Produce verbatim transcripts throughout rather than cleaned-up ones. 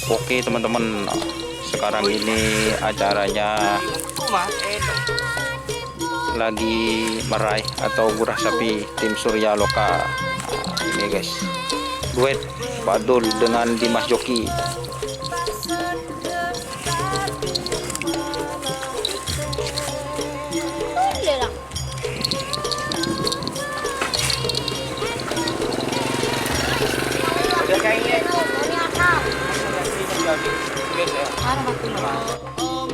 Oke, teman-teman, sekarang ini acaranya lagi maraè atau ngurah sapi tim Surya Loka. Nah, ini guys, duet Pak Dul dengan Dimas Joki.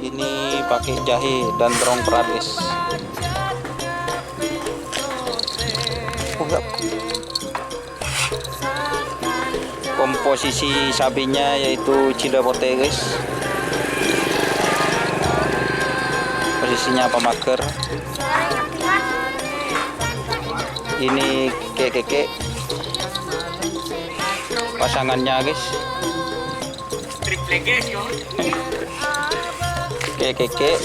Ini pakai jahe dan terong peradis. Oh, ya. Komposisi sapinya yaitu cila potè, guys. Posisinya pamager. Ini kè'-kèkè' pasangannya, guys. Kè'-kèkè',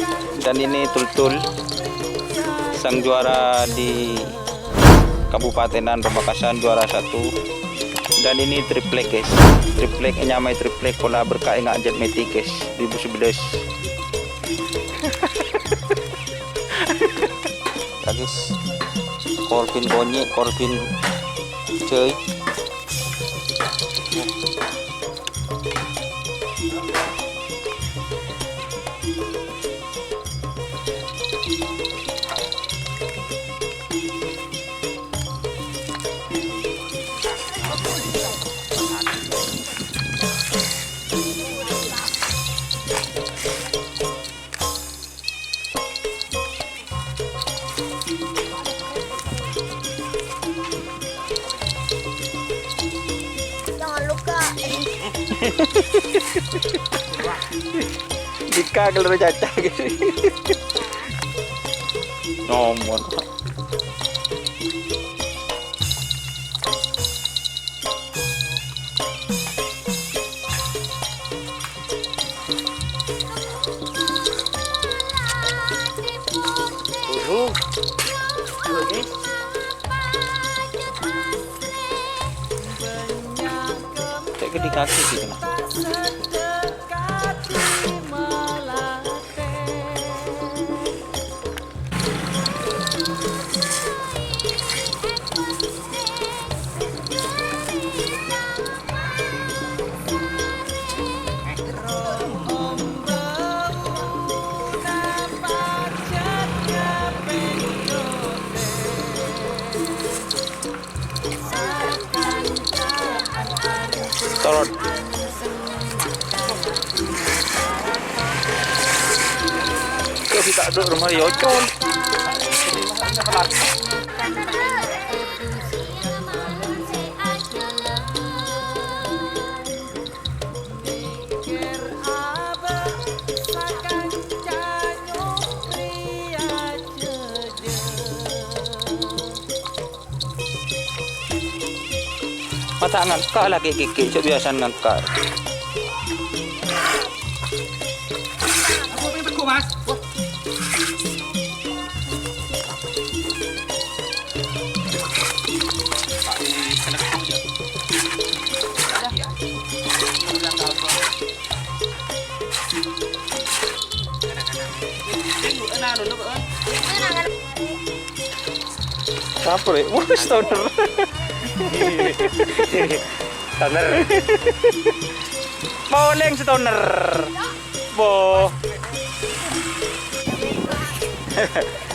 dan ini Tultul, sang juara di Kabupatenan Pamekasan, juara satu. Dan ini triplek, guys. Triplek, nyamaè triplek pola berkah enga' jhât mètè, guys, dua ribu sebelas. Ya, guys. Korbin konyè', korbin jhâi. Jangan lupa. Jika keluar caca gitu. Ngomong. Burung. Burung, eh. Kayak gede kaki sih kena. Torot. Kok bisa duduk rumah yocon? Masa ngangka' lagi gigi, cok biasa ngangka'. Sapa, Rek? Wah, stoner. Stoner. Poleng stoner. Bo.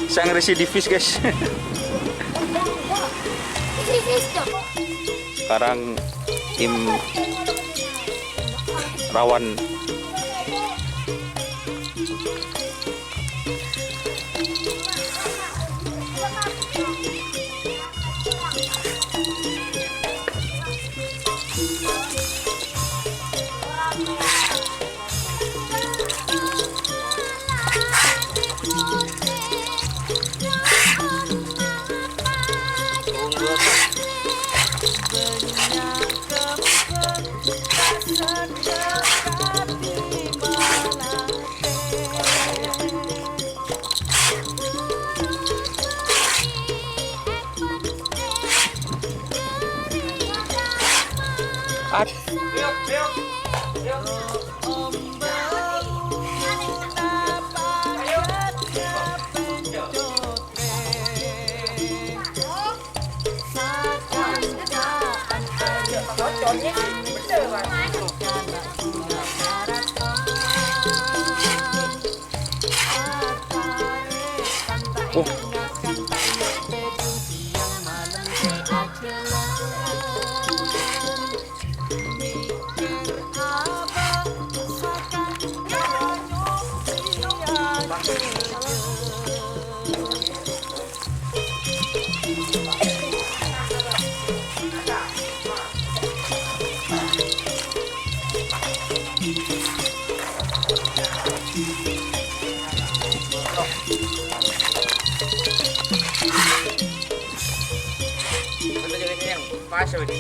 Sang residivis, guys. Sekarang tim rawan. At-, Pas, Odi.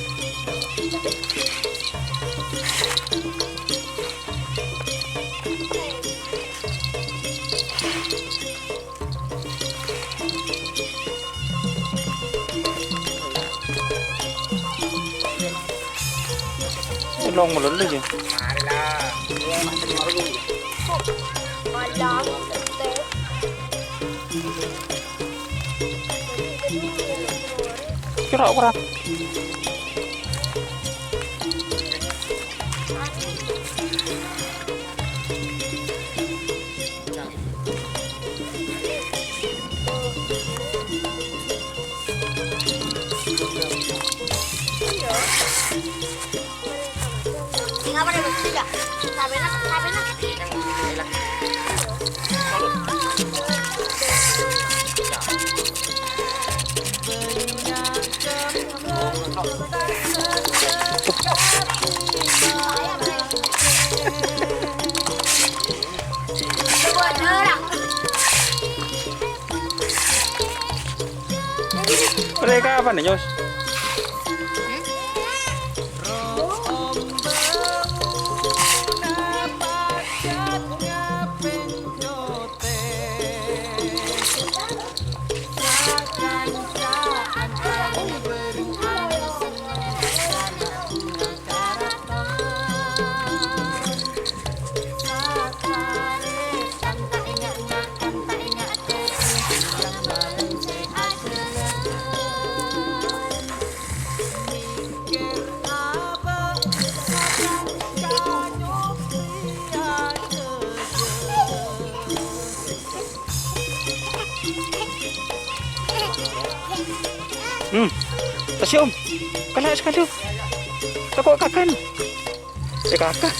Nong melulu ya. Mari lah. Kira ora. Mereka apa nih, Yos? Hmm. Kasih, Om. Kala sekali. Tako kakan. Eh, kakan.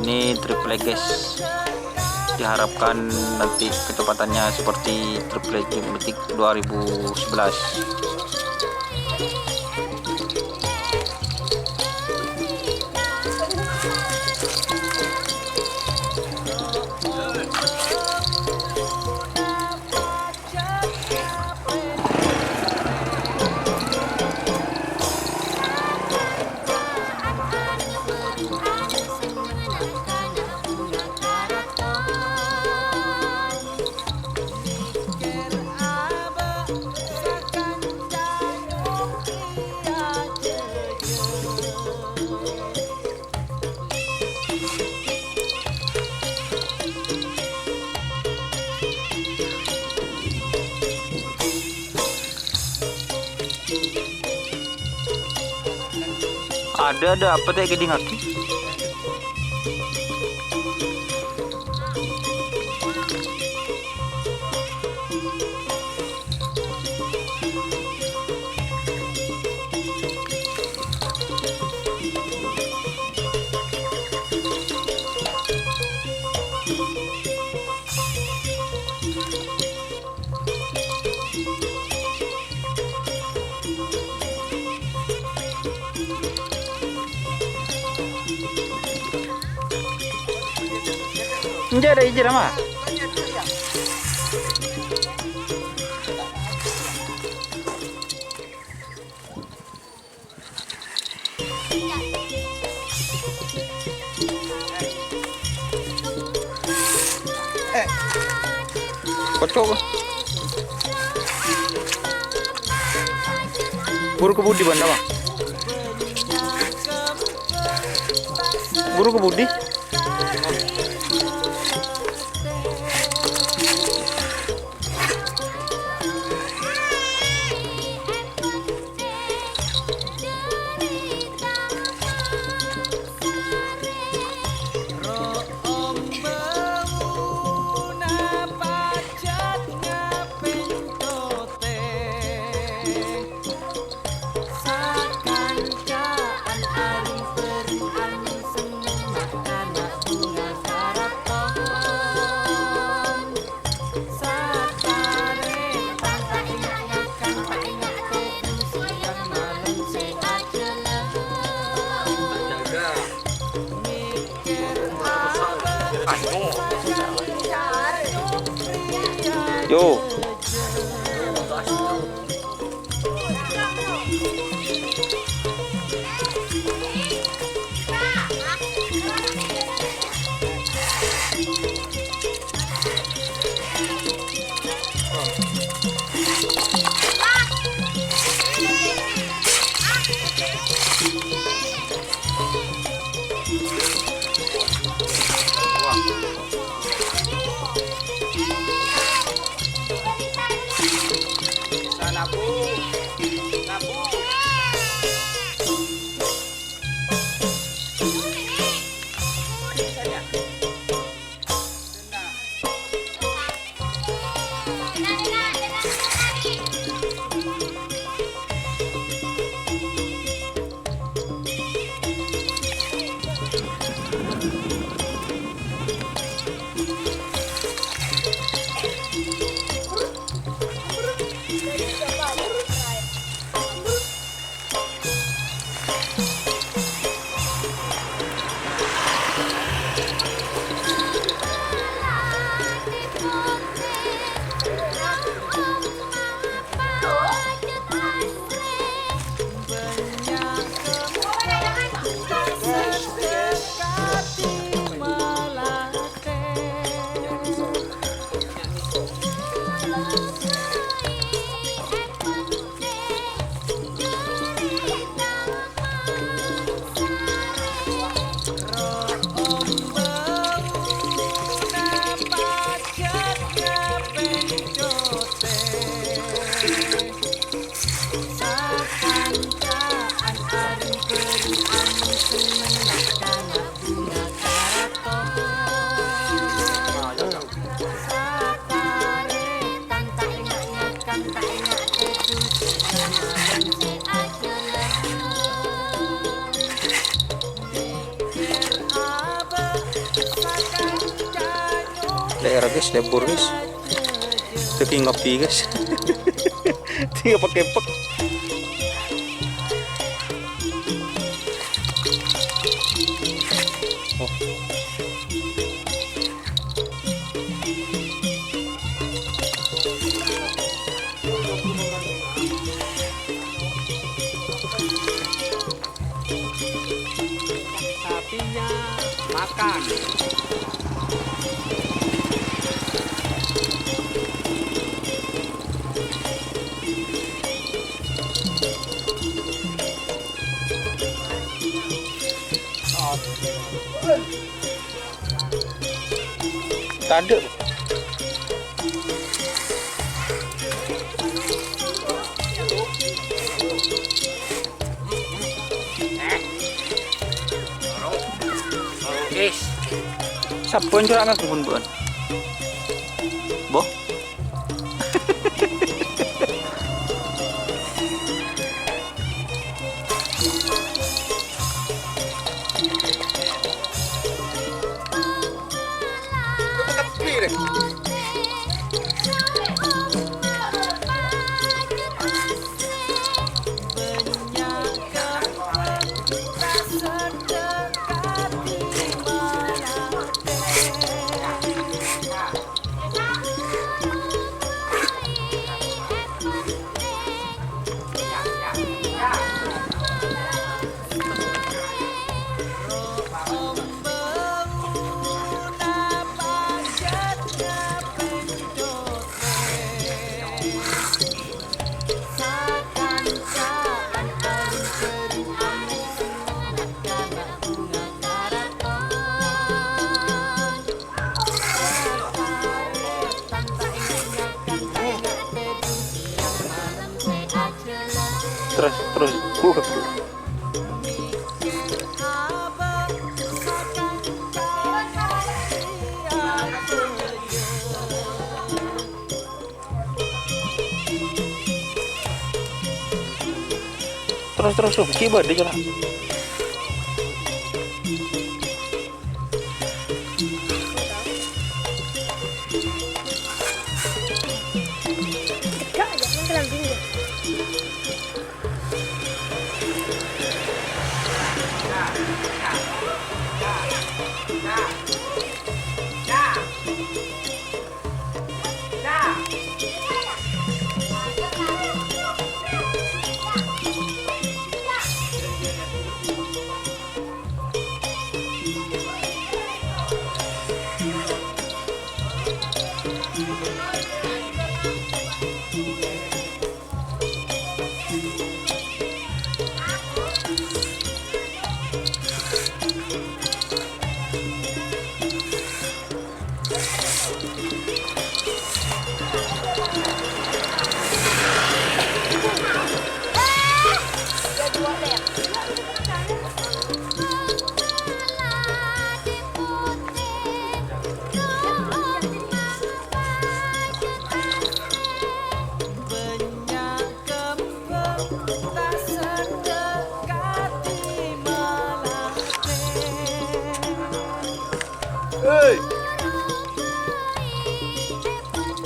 Ini triple X, guys. Diharapkan nanti kecepatannya seperti triple X Matic dua ribu sebelas. Ada, ada apa tè' kèdingngaghi? Enjâ' dâ' ijâ, Rama. Kocok. Buru ka budi, Banda, mah? Buru ka budi? Sakanca'an areng-sereng senneng, na'-kana' bhunga karaton. Sataretan ta' enga' ngakan, ta' enga' tèdung, siang malem sè ajhâlân. Mèkkèr apa? Yo. Sakanca'an areng-sereng senneng, na'-kana' bhunga karaton. Sataretan ta' enga' ngakan, ta' enga' tèdung, siang malem sè ajhâlân. Mèkkèr apa? Daerah, guys, lebur, guys. Lagi ngopi, guys. Tinggal pakai pek. Oh. Sapinya makan. Tadâ'. Sabbhân cora' ngaku bun-bun. Boh. Terus, terus. Buka. Terus, terus, terus. Ki bâdâ, coba.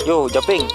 Yo, Japing.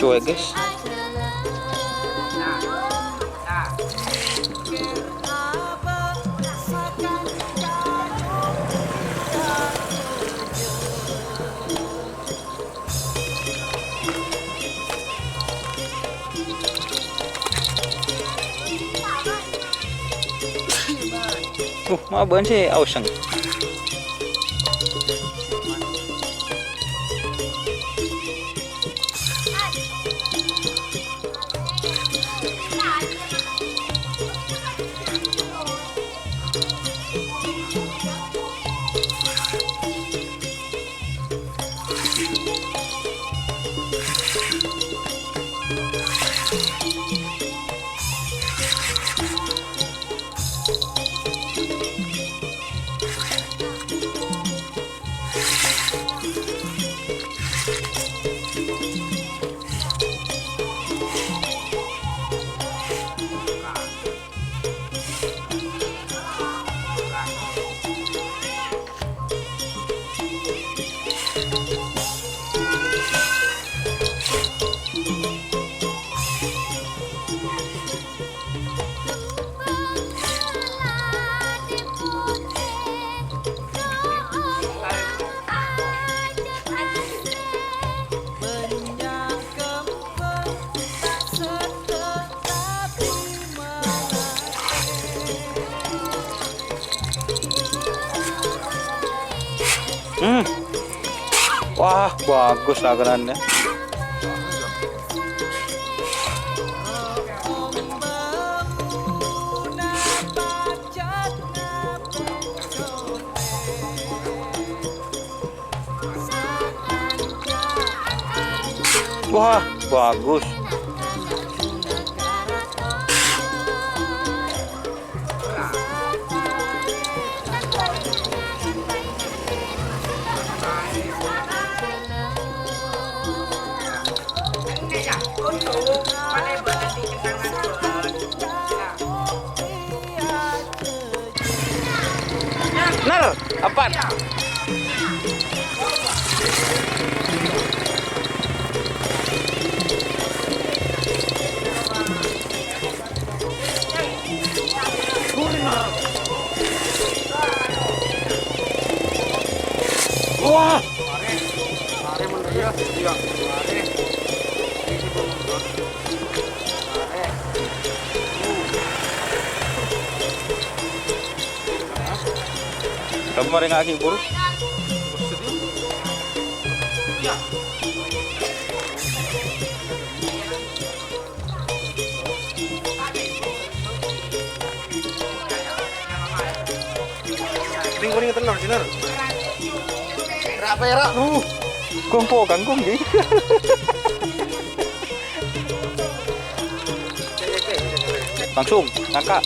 Cuek, guys. Uh, ma' bâ'na sè aosèng. Hmm. Wah, bagus rakenannya. Wah, bagus. Ner, empat. Wah. Kamu mari ngaki, Bur. Kuning-kuning telur, Sinar. Perak-perak, uh. Kungpo, kangkung, Ji. Langsung, ngangkat.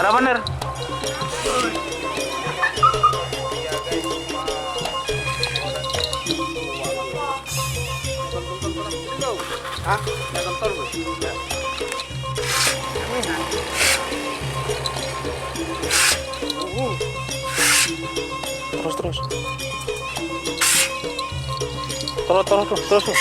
Ada bener. Hah? Ya, tonton, Bos. Ya. Terus, terus. Terus, terus, terus, terus, terus.